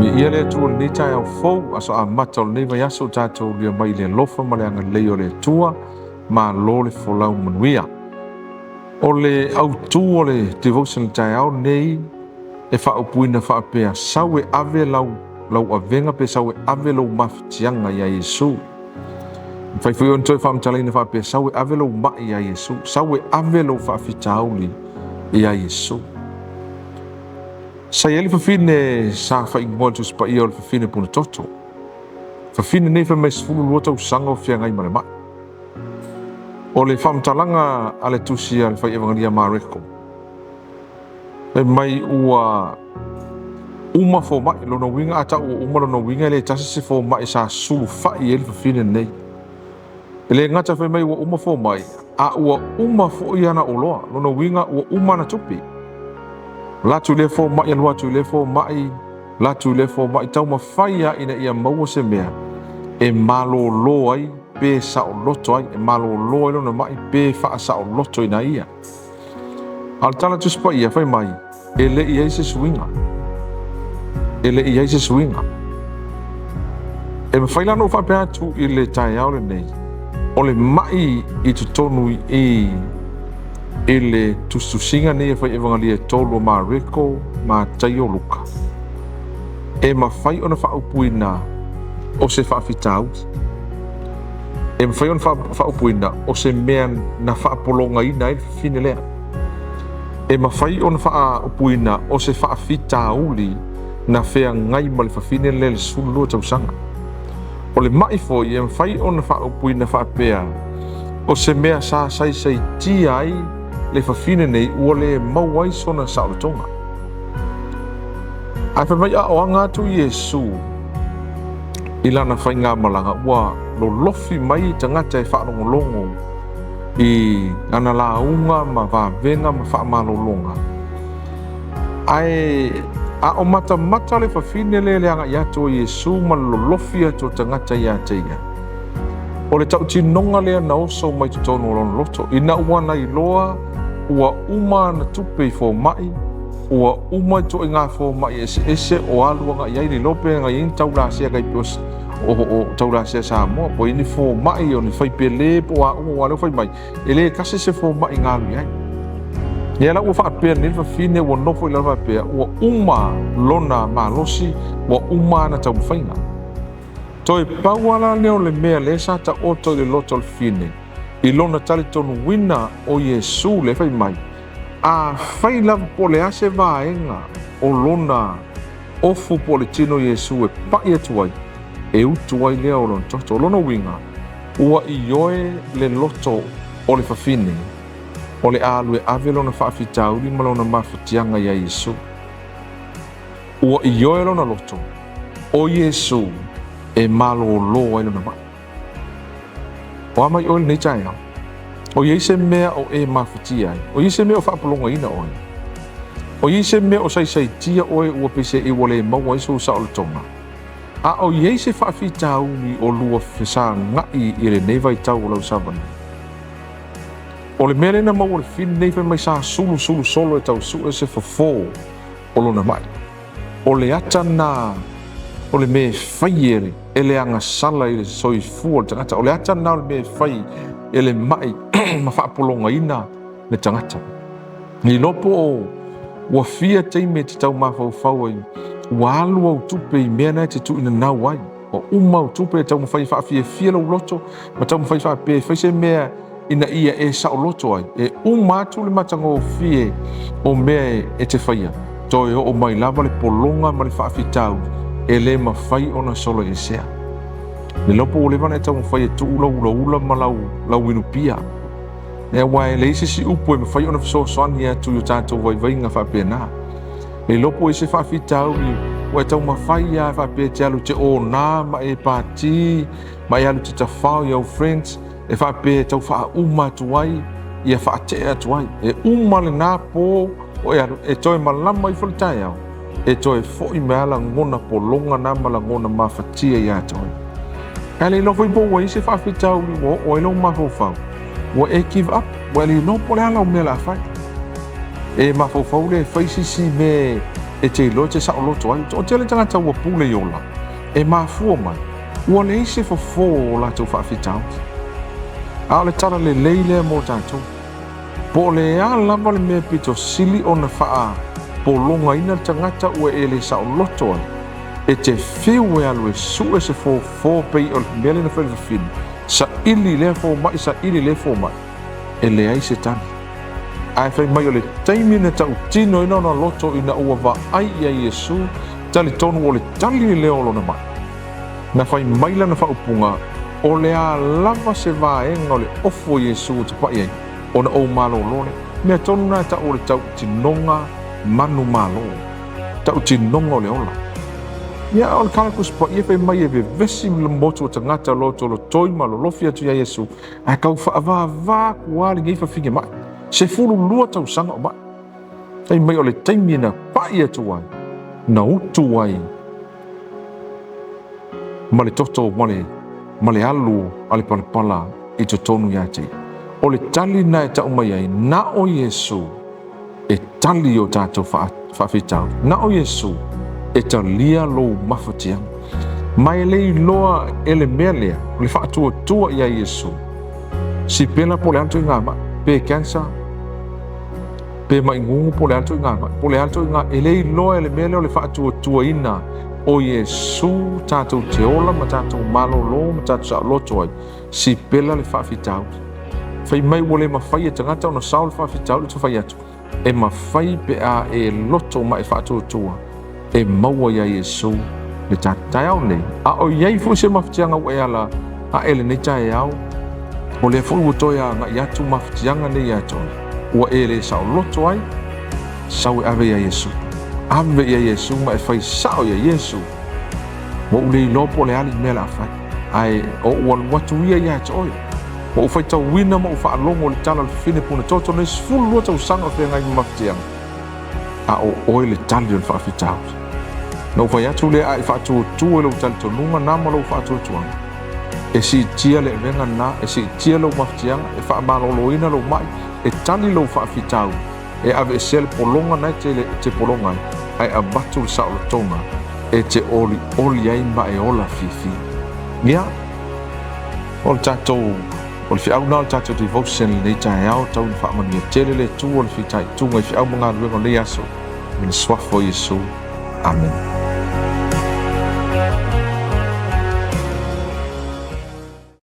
Viia le Atua i lenei taeao fou, aso amata o lenei vaiaso, ua tatou aulia mai i le alofa ma le agalelei o le Atua. Malo le folau manuia. O le autu o le devotion i le taeao lenei e faaupuina faapea, sau e ave lau, lau avega pe sau e ave lou mafatiaga ia Iesu. Mafai foi ona toe faamatalaina faapea, sau e ave lou mai ia Iesu, sau e ave lou faafitauli ia Iesu. Sa i ai le fafine sa faaigoa i le Tusi Paia o le fafine punatoto. Fafine nei fai mai 12 tausaga o feagai ma le mai. O le faamatalaga a le tusi a le fai Evangelia Mareko, fai mai ua uma fomai, lona uiga a tau ua uma lona uiga e le tasi se fomai sa sulufai ai le fafine nei. E le gata fai mai ua uma fomai, a ua uma foi ana oloa, lona uiga ua uma ana tupe. Alu atu i lea fomai, alu atu i lea fomai, alu atu i lea fomai, taumafai lava ina ia maua se mea e malolo ai pe saoloto ai, e malolo ai lona mai pe faasaolotoina ia. A o le tala Tusi Paia fai mai, e le i i ai se suiga. E le i i ai se suiga. E mafai la ona ou faapea atu i le taeao lenei, o le mai i totonu i i i le tusitusiga nei e fai Evangelia e tolu o Mareko, Mataio, Luka, e mafai ona faaupuina o se faafitauli. E mafai ona faaupuina o se mea na faapologaina ai le fafine lea. E mafai ona faaupuina o se faafitauli na feagai ma le fafine lea i le 12 tausaga. O le mai foi e mafai ona faaupuina faapea o se mea sa saisaitia ai le fafine nei ua le maua ai sona saolotoga. Ae fai mai a o aga atu Iesu i lana faigamalaga ua lolofi mai tagata e faalogologo i ana lauga ma vavega ma faamalologa. Ae a o matamata le fafine lea i le agai atu o Iesu ma le lolofi atu o tagata ia te ia, o le tautinoga lea na oso mai totonu o lona loto, ina ua na iloa ua uma ana tupe i fomai, ua uma ituaiga fomai eseese o alu agai ai, le iloa pe agai ai ni taulasea kai pe o taulasea Samoa, po o i ai ni fomai o ni faipele po o a uma, aua o lea ua fai mai, e le tasi se fomai na alu i ai. Ia la ua faapea nei le fafine ua nofo i lalo faapea, ua uma lona malosi, ua uma ana taumafaiga. Toe pau lava la lea o le mea lea sa taoto i le loto o le fafine, i lona talitonuina o Iesu lea fai mai, afai lava po o le a se vaega o lona ofu po o le tino o Iesu e pai atu ai, e utu ai lea o lona toto. O lona uiga, ua ioe le loto o le fafine o le a alu e ave lona faafitauli ma lona mafatiaga iā Iesu. Ua ioe lona loto o Iesu e malōlō ai lona mai. O a mai oe lenei taeao? O i ai se mea o e mafatia ai? O i ai se mea o faapologaina oe? O i ai se mea o saisaitia oe ua pei se i ua le maua ai sou saolotoga? A o i ai se faafitauli o lua fesagai i lenei vaitau o lau savali? O le mea lea na maua i le fili nei fai mai sa sulusulu solo e tau sue se fofo o lona mai. O le ata lena o le mea e fai e e le agasala i le soifua o le tagata. O le ata lena o le mea e fai e le mai ma faapologaina le tagata. Le iloa po o ua fia taimi e te tau mafaufau ai, ua alu au tupe i mea na e te tuuinanau ai. Ua uma au tupe e taumafai e faafiafia lou loto ma taumafai faapea e fai se mea ina ia e saoloto ai. E uma atu le matagofie o mea e te faia, toe oo mai lava le pologa ma le faafitauli e le mafai ona soloesea. Le iloa po ua leva ona e taumafai e tuu lau ulaula ma lau, lau inupia. Aua e leai se isi upu e mafai ona fesoasoani atu i o tatou vaivaiga faapena. Le iloa po o i ai se faafitauli ua e taumafai lava faapea e te alu e te ona ma e pati ma e alu e te tafao i au friends e faapea e tau faauma atu ai, ia faatea atu ai. E uma lena po o e alu, e toe malama ifo le taeao, e toe foi mai lava lagona pologa na ma lagona mafatia ia te oe. Ae le iloa foi po ua i ai se faafitauli ua oo ai lou mafaufau, ua e give up, ua e le iloa po o le a lau mea o le a fai. E mafaufau lea e fai se isi mea e te iloa e te saoloto ai. Toatele tagata ua pule i ola, e mafua mai, ua leai se fofo o latou faafitauli. A o le tala lelei lea mo tatou. Po o le a lava le mea pito sili ona faapologaina le tagata ua e le saoloto ai, e te fiu e alu e sue se fofo pei o le mea lea na fai le fafine, saili lea fomai, saili lea fomai, e leai se tali. Ae fai mai o le taimi na tautino ina ona loto ina ua vaai ia Iesu, talitonu o le tali lea o lona mai. Na fai mai lana faaupuga, o le a lava se vaega o le ofo o Iesu ou te pai ai, ona ou malolo lea. Mea tonu na e tau o le tautinoga manumalo, tautinoga o le ola. Ia, o le tala Tusi Paia fai mai e vevesi le motu o tagata loto lotoi ma lolofi atu ia Iesu, ae tau faavava atu lava lenei fafine mai. 12 tausaga o mai. Fai mai o le taimi na pai atu ai, na utu ai ma le toto ma le alu a le palapala i totonu ia te ia. O le tali na e tau mai ai, na o Iesu e tali o tatou faafitauli. Na o Iesu e talia lou mafatiaga. Ma e le iloa e le mea lea, o le faatuatua ia Iesu. Sipela po o le a le ituaiga mai, pe cancer, pe mai gugu po o le a le ituaiga mai, po o le a le ituaiga, e le iloa e le mea lea o le faatuatuaina o Iesu tatou te ola ma tatou malolo ma tatou saoloto ai, sipela le faafitauli. Fai mai ua le mafai e tagata ona sao le faafitauli, te fai atu, e mafai pe a e loto ma e faatuatua, e maua ia Iesu le taeao nei. A o i ai foi se mafatiaga ua e ala ae lenei taeao, o lea foi ua toe agai atu mafatiaga nei ia te oe, ua e le saoloto ai, sau e ave ia Iesu. Ave ia Iesu ma e fai sao ia Iesu. Ua ou le iloa po o le a le mea o le a fai, ae o ou alu atu ia ia te oe. Ua ou faitauina ma ou faalogo i le tala o le fafine puna toto nei 12 tausaga o feagai ma mafatiaga, a o oe le tali o le faafitauli. Na ou fai atu lea a e faatuatua i lou talitonuga na ma lou faatuatuaga, e siitia le avega na, e siitia lou mafatiaga, e faamaloloina lou mai, e tali lou faafitauli, e aveesea le pologa na e te pologa ai, ae avatu le saolotoga e te olioli ai ma e ola fiafia. Ia, o le tatou, o le feau na o le tatou devotion lenei taeao, tau ina faamanuia tele le Atua o le fitaituga i feau ma galuega o lenei aso, i le suafa o Iesu. Amene.